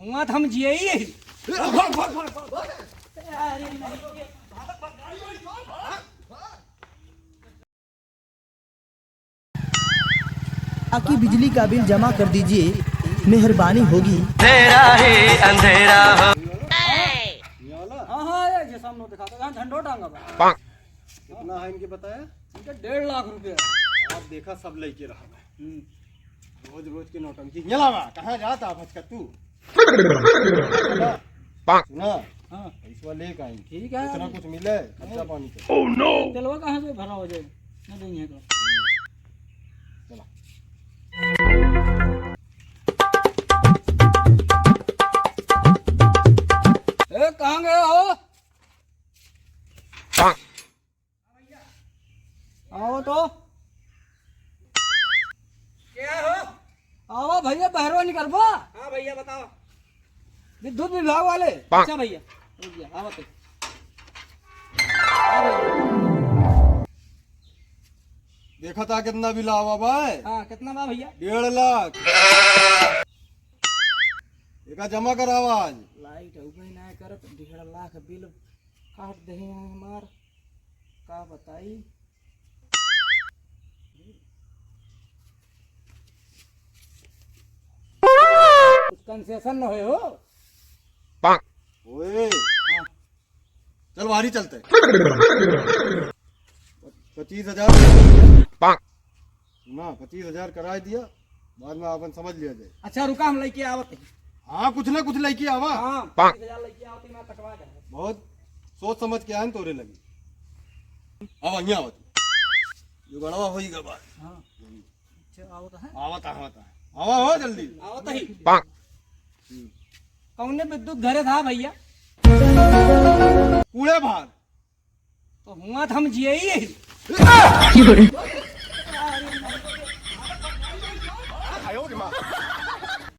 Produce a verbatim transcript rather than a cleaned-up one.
हुआ तो हम जिए ही यही। ताकि बिजली का बिल जमा कर दीजिए, मेहरबानी होगी। अंधेरा ही अंधेरा हो। ये वाला? हाँ, हाँ, ये, ये सामने दिखा दो, यहाँ झंडो टांगा बा। कितना है इनके बताया? इनके डेढ़ लाख रुपया। आप देखा, सब लेके रहा है। हम्म। रोज रोज के नौटंकी। ये लावा, कहाँ जाता भचका तू? सुना? हाँ। पैसवा लेके आई। ठीक है। इतना कुछ मिले, खर्चा पानी के। Oh no! तेलवा कहाँ से भरा हो जाए? ना देंगे तो। चला। ए, कहाँ गए हो? आओ तो। क्या हो? आओ भैया, बहरवा निकलबा। हाँ भैया, बताओ। विद्युत विभाग वाले। अच्छा भैया, रुक जा, आवा तो। देखा था कितना बिल आवा बा? हाँ, कितना बा भैया? डेढ़ लाख। एका जमा करावा आज। लाइट उबे ना करत, डेढ़ लाख बिल काट दे हैं हमार। का बताई? कुछ कंसेशन न होए हो? ओए। हाँ। चल, बाहर ही चलते हैं। पच्चीस हजार। ना, पच्चीस हजार कराए दिया, बाद में अपन समझ लिया जाए। अच्छा, रुका, हम लेके आवत हैं। हाँ, कुछ ना कुछ लेके आवा। हाँ, पच्चीस हजार लेके आवत ही, मैं कटवा के। बहुत सोच समझ के आए तोरे लगी। अब यहाँ आवत। जो गड़वा होई गड़बड़। हाँ। अच्छा, आवत है। आवत है, आवत है। आवा हो जल्दी। आवत ही। कौने विद्युत घरे था भैया? कूड़े भार। तो हुआ तो हम जिए ही यही।